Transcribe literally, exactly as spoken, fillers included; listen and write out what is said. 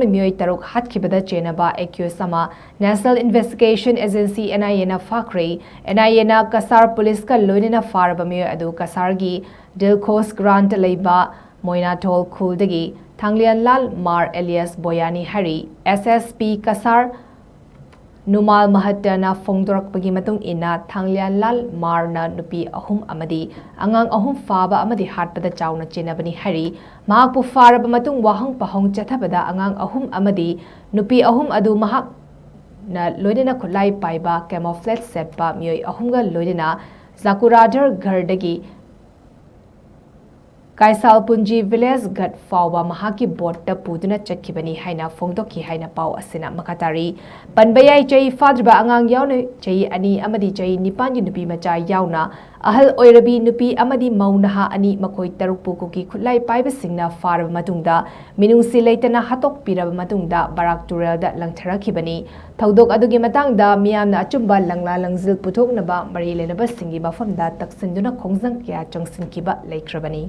ꯃꯤꯑꯣꯏ ꯇꯔꯨꯛ ꯍꯥꯠꯈꯤꯕꯗ ꯆꯦꯟꯅꯕ accused ꯑꯃ National Investigation Agency, NIA ꯅ ꯐꯥꯈ꯭ꯔꯦ꯫ NIA ꯅ ꯀꯁꯥꯔ ꯄꯨꯂꯤꯁꯀ ꯂꯣꯏꯅꯅ ꯐꯥꯔꯕ ꯃꯤꯑꯣꯏ ꯑꯗꯨ ꯀꯁꯥꯔꯒꯤ ꯗꯤꯜꯈꯣꯁ ꯒ꯭ꯔꯥꯟꯇ ꯂꯩꯕ ꯃꯣꯏꯅꯥꯊꯣꯜ ꯈꯨꯜꯗꯒꯤ ꯊꯥꯡꯂꯤꯌꯥꯟꯂꯥꯜ ꯃꯥꯔ alias ꯕꯣꯌꯥꯅꯤ ꯍꯥꯏꯔꯤ꯫ SSP ꯀꯁꯥꯔ ꯅꯨꯃꯥꯜ ꯃꯍꯠꯇꯅ ꯐꯣꯡꯗꯣꯔꯛꯄꯒꯤ ꯃꯇꯨꯡ ꯏꯟꯅ, ꯊꯥꯡꯂꯤꯌꯥꯟꯂꯥꯜ ꯃꯥꯔꯅ ꯅꯨꯄꯤ ꯑꯍꯨꯝ ꯑꯃꯗꯤ ꯑꯉꯥꯡ ꯑꯍꯨꯝ ꯐꯥꯕ ꯑꯃꯗꯤ ꯍꯥꯠꯄꯗ ꯆꯥꯎꯅ ꯆꯦꯟꯅꯕꯅꯤ ꯍꯥꯏꯔꯤ꯫ ꯃꯍꯥꯛꯄꯨ ꯐꯥꯔꯕ ꯃꯇꯨꯡ ꯋꯥꯍꯪ ꯄꯥꯎꯍꯪ ꯆꯠꯊꯕꯗ ꯑꯉꯥꯡ ꯑꯍꯨꯝ ꯑꯃꯗꯤ ꯅꯨꯄꯤ ꯑꯍꯨꯝ ꯑꯗꯨ ꯃꯍꯥꯛꯅ ꯂꯣꯏꯅꯅ ꯈꯨꯠꯂꯥꯏ ꯄꯥꯏꯕ camouflage ꯁꯦꯠꯄ ꯃꯤꯑꯣꯏ ꯑꯍꯨꯝꯒ ꯂꯣꯏꯅꯅ ꯖꯥꯀꯨꯔꯥꯙꯔ ꯘꯔꯗꯒꯤ ꯀꯥꯏꯁꯥꯜꯄꯨꯟꯖꯤ village ꯘꯠ ꯐꯥꯎꯕ ꯃꯍꯥꯛꯀꯤ ꯕꯣꯠꯇ ꯄꯨꯗꯨꯅ ꯆꯠꯈꯤꯕꯅꯤ ꯍꯥꯏꯅ ꯐꯣꯡꯗꯣꯛꯈꯤ ꯍꯥꯏꯅ ꯄꯥꯎ ꯑꯁꯤꯅ ꯃꯈꯥ ꯇꯥꯔꯤ꯫ ꯄꯟꯕ ꯌꯥꯏ, ꯆꯍꯤ ꯐꯥꯗ꯭ꯔꯤꯕ ꯑꯉꯥꯡ ꯌꯥꯎꯅ ꯆꯍꯤ ꯑꯅꯤ ꯑꯃꯗꯤ ꯆꯍꯤ ꯅꯤꯄꯥꯟꯒꯤ ꯅꯨꯄꯤ ꯃꯆꯥ ꯌꯥꯎꯅ ꯑꯍꯜ ꯑꯣꯏꯔꯕꯤ ꯅꯨꯄꯤ ꯑꯃꯗꯤ ꯃꯧ ꯅꯍꯥ ꯑꯅꯤ, ꯃꯈꯣꯏ ꯇꯔꯨꯛꯄꯨ ꯀꯨꯀꯤ ꯈꯨꯠꯂꯥꯏ ꯄꯥꯏꯕꯁꯤꯡꯅ ꯐꯥꯔꯕ ꯃꯇꯨꯡꯗ ꯃꯤꯅꯨꯡꯁꯤ ꯂꯩꯇꯅ ꯍꯥꯠꯇꯣꯛꯄꯤꯔꯕ ꯃꯇꯨꯡꯗ ꯕꯔꯥꯛ ꯇꯨꯔꯦꯜꯗ ꯂꯪꯊꯔꯛꯈꯤꯕꯅꯤ꯫ ꯊꯧꯗꯣꯛ ꯑꯗꯨꯒꯤ ꯃꯇꯥꯡꯗ ꯃꯤꯌꯥꯝꯅ ꯑꯆꯨꯝꯕ ꯂꯪꯂꯥ ꯂꯪꯖꯤꯜ ꯄꯨꯊꯣꯛꯅꯕ ꯃꯔꯤ ꯂꯩꯅꯕꯁꯤꯡꯒꯤ ꯃꯐꯝꯗ ꯇꯛꯁꯤꯟꯗꯨꯅ ꯈꯣꯡꯖꯪ ꯀꯌꯥ ꯆꯪꯁꯤꯟꯈꯤꯕ ꯂꯩꯈ꯭ꯔꯕꯅꯤ꯫